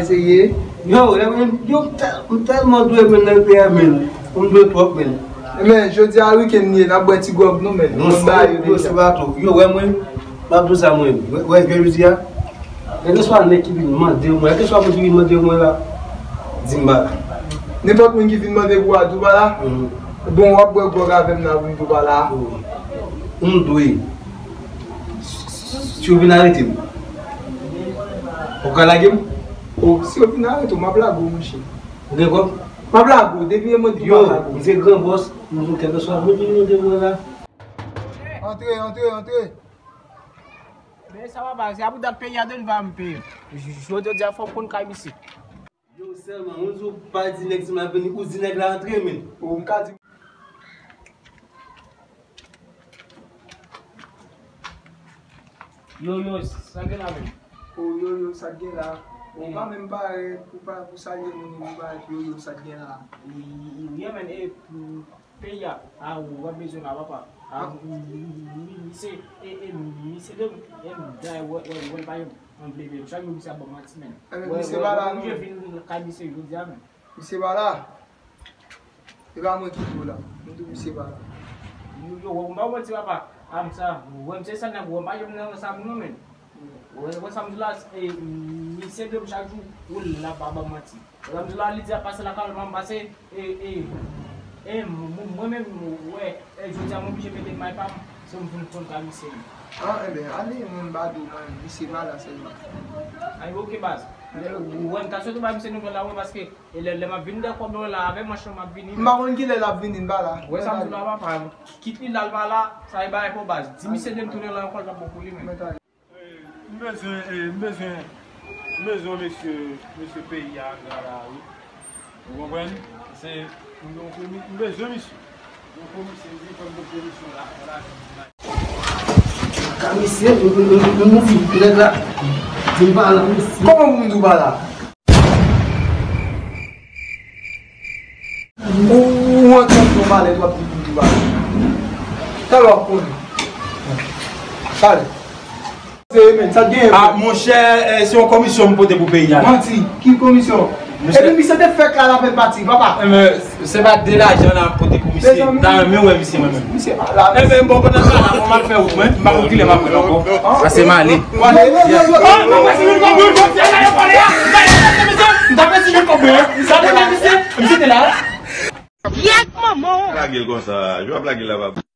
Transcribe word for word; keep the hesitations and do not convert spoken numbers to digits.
Seye. Yo, yo, yo, m tèl-, m tèlman dwe, men, nan peyi a, men. M dwe twòp, men. Men, jodi a wikenn li ye, n ap bwè ti gwòg nou, men. Non, se ba yo yo, deja. Se bato. Yo, wè mwen, m ap di w sa, mwen. Wè, wè, jodi a, kèlkeswa nèg ki vin mande mwen, kèlkeswa moun ki vin mande mwen la, di m ba la. Nenpòt moun ki vin mande pou w a, di w ba la? Mhm. Bon, w ap bwè gwòg avè m nan, pou m di w ba la. Mhm. M dwe. Si yo vin arete m, ou ka lage m? O, si yo vin arete w, m ap lage w, monchè. Ou gen kòb? M ap lage w, depi yo mande w, m ap lage w. Yo, m se gran bòs, m di w kèlkeswa moun ki vin mande mwen la. Antre, antre, antre. Men sa papa, se a pou dat peyi a de n va m peye. Jodi a fò m konn kay misye. Yo, sèlman, mwen di w pa di nèg si m ap vini, ou di nèg la antre, men. Ou ka di. Yo, yo, sa gen la, men? O, yo, yo, sa gen la? Ou pa menm parèt, ou pa pou salye moun, ou parèt, yo, yo, sa gen la? Ye, men, e, pou peyi a, a, ou pa bezwen la, papa. A, mi, mi, mi, misye, e, e, misye de, e, dayè, wè, wè, wè, pa yon. Ann vle vle, chak jou misye ap ban manti, men. Enben, misye pa la, non. Mwen oblije vin kay misye jodi a, men. Misye pa la. E pa mwen ki di w la. M di w misye pa la. Yo, yo, wè, m pa w manti, papa. A, m sa, wè, m se sa nèg, wè, m pa janm nan sa moun, non, men. Wè, wè, sa m di la, e, misye de m chak jou, ou la pa ban manti. Wè, sa m di la, li di ap pase lakay, m pase, e, e, e, m, m, mwen menm, wè, e, jodi a, m oblije mete may pa m, se m vin konn kay misye, men. A, enben, ale, mwen m pa di w, mwen, misye pa la sèlman. Ay, oke, baz. Wè, m ta swete w bay misye nouvèl la, wè, paske E lè, lè m ap vin dèyè kòb mwen la, avè manch lan m ap vini. M pa konn kilè l ap vini, m pa la. Wè sa m di w la, papa. Kit li la, l pa la, sa e bagay pou baz. Di misye de m tounen la ankò, l p ap bon pou li menm. M bezwen, e, m bezwen, m bezwen mesye, mesye peyi a la, la, wi. Ou konprann? Se, m, m, m bezwen misye. Yon komisyon, di fò m gen komisyon la, la. Ka mesye, m, m, m, m, m di nèg la, di m pa la, mesye. Kòman pou m di w pa la? Ou, ou antre nan yon malèz, w ap di pou m di w pa la. Talè w ap konnen. Talè. Se men, sa k genyen? A, monchè, e, se yon komisyon m pote pou peyi a. Manti, ki komisyon? Epi misye te fèk la, l apèn pati, papa. Enben, se pa de lajan la m pote pou misye. Mezanmi. M ta renmen wè misye mwen menm. Misye pa la. Enben, bon, pandan m pa la, bon, m al fè wout mwen. M pa konn kilè m ap wè l ankò. Pase m ale. Yo, yo, yo, yo, yo. M ta pèdi jouk kòb mwen, wi. M ta pèdi jouk kòb mwen, wi. Misye te la. Pyèt manman w. Lage l konsa, j ap lage l la, papa.